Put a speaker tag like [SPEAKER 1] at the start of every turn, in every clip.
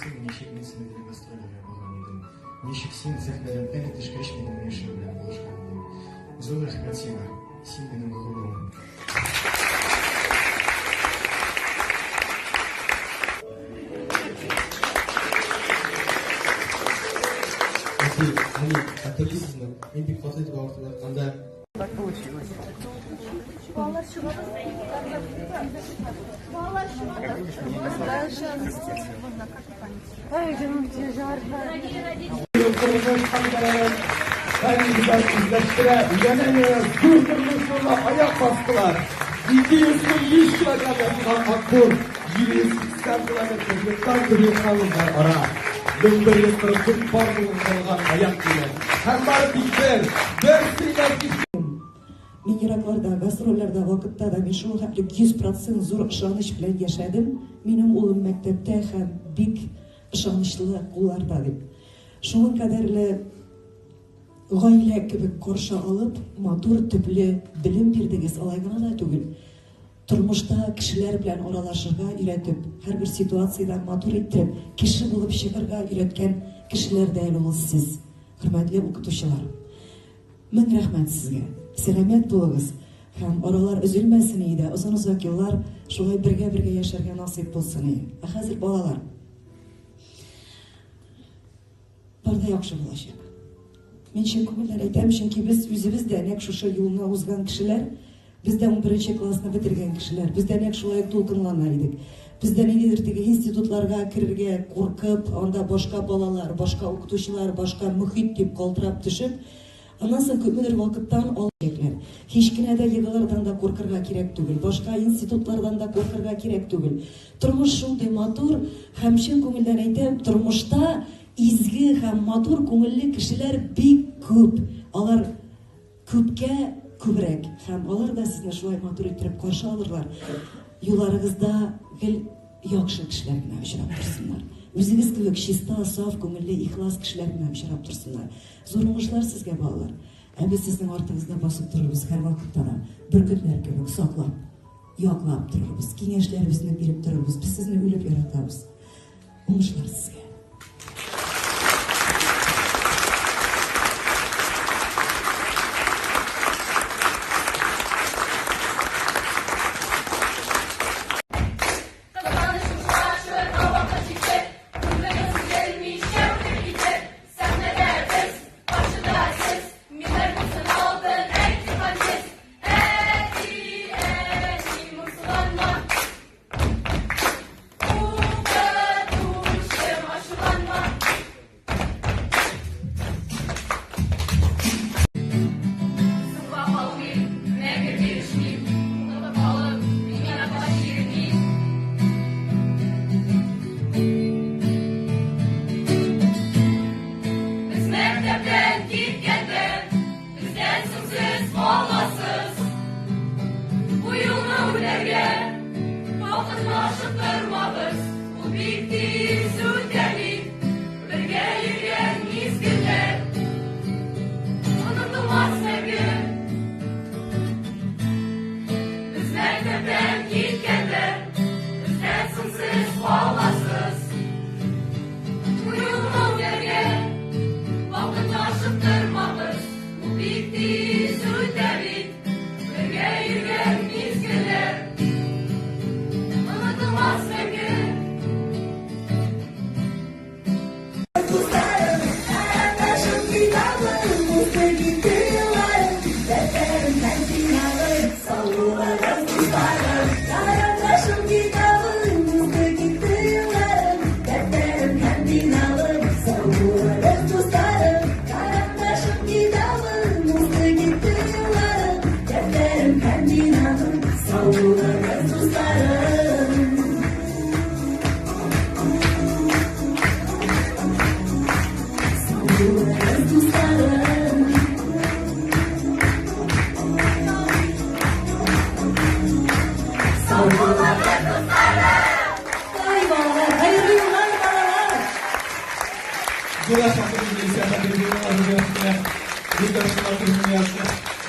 [SPEAKER 1] Хәтерлисеңме, ничек мин сине белән гастрольләргә барган идем? Ничек син сәхнәдән әле төшкәч минем яшәү белән булышкан идең? Зур рәхмәт сиңа. Син минем горурлыгым. Әти, әни, хәтерлисезме? Мин бик каты итеп авыртып ятканда,
[SPEAKER 2] Так получилось.
[SPEAKER 3] Балалар чыгабыз. Балалар чыгабыз.
[SPEAKER 2] Ай, canım жарко.
[SPEAKER 4] Үзләштерә, янә зур тормыш юлына аяк бастылар. 245 килограмм ятылган акбур, 780 километр юктан дөньяга ара. 1144 пар булган аяк киеме. Һәм бары тик бер, бер сөйләп
[SPEAKER 5] Мин еракларда, гастрольләрдә вакытта да мин шул хәтле 100% зур ышаныч белән яшәдем. Минем улым мәктәптә һәм бик ышанычлы кулларда дип. Шуның кадәрле гаилә кебек каршы алып, матур, төпле белем бирдегез, алай гына да түгел. Тормышта кешеләр белән аралашырга өйрәтеп, һәрбер ситуациядән матур иттереп, кеше булып чыгарга өйрәткән кешеләр дә әле ул сез, хөрмәтле укытучылар. Мең рәхмәт сезгә. Сәламәт булыгыз һәм аралар өзелмәсен иде, озын-озак еллар шулай бергә-бергә яшәргә насыйп булсын иде. Ә хәзер балалар. Бар да яхшы булачак. Мин чын күңелдән әйтәм, чөнки без үзебез дә нәкъ шушы юлны узган кешеләр, без дә 11 классны бетергән кешеләр, без дә нәкъ шулай дулкынлана идек. Без дә ниндидер теге институтларга керергә куркып, анда башка балалар, башка укытучылар, башка мөхит дип калтырап төшеп, аннан соң күпмедер вакыттан алачаклар. Һич кенә дә егылырдан да куркырга кирәк түгел, башка институтлардан да куркырга кирәк түгел. Тормыш шундый матур һәм чын күңелдән әйтәм, тормышта изге һәм матур күңелле кешеләр бик күп. Алар күпкә күбрәк һәм алар да сезне шулай матур иттереп каршы алырлар. Юлларыгызда гел яхшы кешеләр генә очрап торсыннар. Үзегез кебек чиста, саф күңелле, ихлас кешеләр генә очрап торсыннар. Зур уңышлар сезгә, балалар. Ә без сезнең артыгызда басып торырбыз һәрвакытта да, бөркетләр кебек саклап, яклап торырбыз, киңәшләребезне биреп торырбыз. Без сезне үлеп яратабыз. Уңышлар сезгә.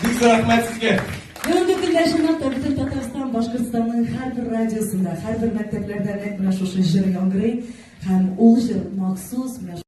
[SPEAKER 4] Бик зур рәхмәт сезгә.
[SPEAKER 5] Бүгенге көндә чынлап та бөтен Татарстан, Башкортстанның һәрбер радиосында, һәрбер мәктәпләрдә нәкъ менә шушы җыр яңгырый. Һәм ул җыр махсус менә.